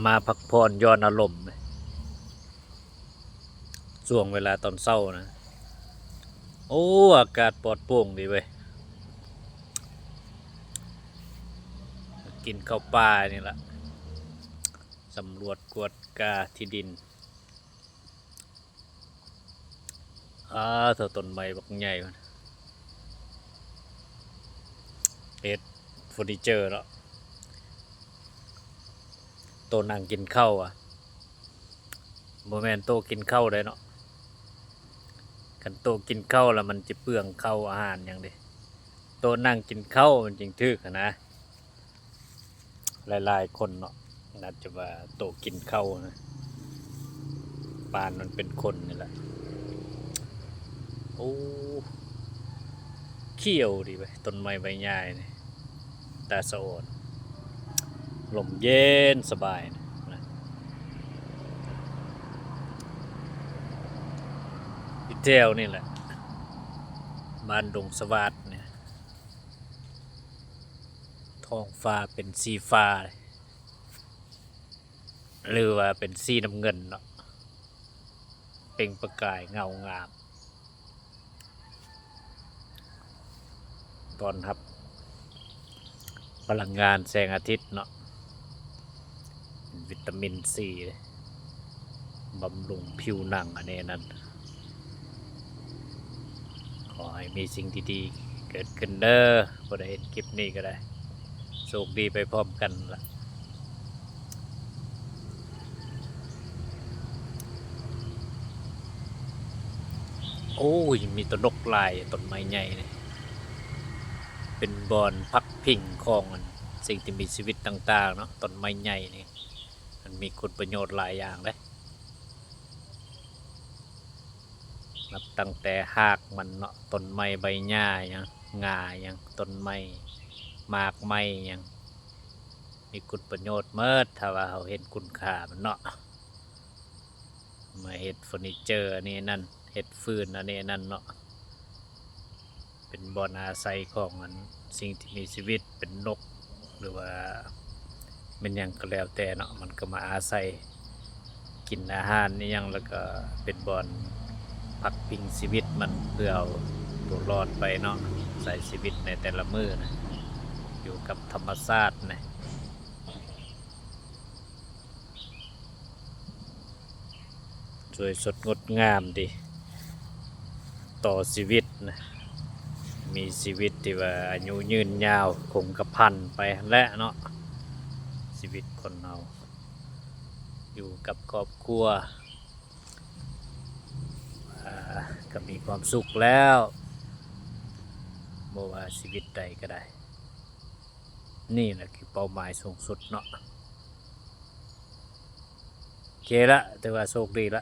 ມາພັກຜ່ອນຢ່ອນອາລົມ ຊ່ວງເວລາຕອນເຊົ້ານະ. ໂອ້ ອາກາດປອດໂປ່ງດີເວີຍ. ກິນເຂົ້າປ່ານີ້ລະ ສຳຫຼວດກວດກາທີ່ດິນ. ອາ ເທົ່າຕົ້ນໄມ້ບັກໃຫຍ່ ເຮັດເຟີນີເຈີເນາະ. ໂຕະນັ່ງກິນເຂົ້າອະ ບໍ່ແມ່ນໂຕະກິນເຂົ້າໄດ໋ເນາະ. ຄັນໂຕະກິນເຂົ້າລະມັນຈະເປືອງເຂົ້າອາຫານຫຍັງເດ. ໂຕະນັ່ງກິນເຂົ້າມັນຈຶ່ງຖືກຫັ້ນນະ. ຫຼາຍໆຄົນເນາະ ອາດຈະວ່າໂຕະກິນເຂົ້ານະ ປານມັນເປັນຄົນນີ້ແຫຼະ. ໂອ້ ຂຽວດີເວີຍ ຕົ້ນໄມ້ໃບຫຍ້ານີ້ ຕາສະອອນ ລົມເຢັນສະບາຍນະ. ຢູ່ແຖວນີ້ແຫຼະ ບ້ານດົງສະຫວາດນີ້ ທ້ອງຟ້າເປັນສີຟ້າ ຫຼືວ່າເປັນສີນ້ຳເງິນເນາະ ເປັ່ງປະກາຍເງົາງາມ ຕ້ອນຮັບພະລັງງານແສງອາທິດເນາະ. ວິຕາມິນຊີ ບຳລຸງຜິວໜັງອັນນີ້ນັ້ນ. ຂໍໃຫ້ມີສິ່ງດີໆເກີດຂຶ້ນເດີ ຜູ້ໃດເຫັນຄລິບນີ້ກໍໄດ້ ໂຊກດີໄປພ້ອມກັນລະ. ໂອ້ຍ ມີແຕ່ນົກຫຼາຍ ຕົ້ນໄມ້ໃຫຍ່ນີ້ ເປັນບ່ອນພັກພິງຂອງອັນ ສິ່ງທີ່ມີຊີວິດຕ່າງໆເນາະ. ຕົ້ນໄມ້ໃຫຍ່ນີ້ ມັນມີຄຸນປະໂຫຍດຫຼາຍຢ່າງເດ້ ນັບຕັ້ງແຕ່ຮາກມັນເນາະ ຕົ້ນໄມ້ໃບຫຍ້າຫຍັງ ງ່າຫຍັງ ຕົ້ນໄມ້ ໝາກໄມ້ຫຍັງ ມີຄຸນປະໂຫຍດໝົດ ຖ້າວ່າເຮົາເຫັນຄຸນຄ່າມັນເນາະ. ມາເຮັດເຟີນີເຈີອັນນີ້ນັ້ນ ເຮັດຟືນອັນນີ້ນັ້ນເນາະ. ເປັນບ່ອນອາໄສຂອງອັນ ສິ່ງທີ່ມີຊີວິດ ເປັນນົກ ຫຼືວ່າແມ່ນຫຍັງກໍແລ້ວແຕ່ເນາະ ມັນກໍມາອາໄສກິນອາຫານອີ່ຫຍັງ ແລ້ວກໍເປັນບ່ອນພັກພິງຊີວິດມັນ ເພື່ອເອົາຕົວລອດໄປເນາະ ໃຊ້ຊີວິດໃນແຕ່ລະມື້ນະ ຢູ່ກັບທຳມະຊາດນະ. ສວຍສົດງົດງາມດີ ຕໍ່ຊີວິດນະ ມີຊີວິດທີ່ວ່າອາຍຸຍືນຍາວຄົງກະພັນໄປຫັ້ນແຫຼະເນາະ. ຊີວິດຄົນເຮົາຢູ່ກັບຄອບຄົວ ອາ ກໍມີຄວາມສຸກແລ້ວ ບໍ່ວ່າຊີວິດໃດກໍໄດ້. ນີ້ແຫຼະຄືເປົ້າໝາຍສູງສຸດເນາະ. ໂອເຄລະ ຖືວ່າໂຊກດີລະ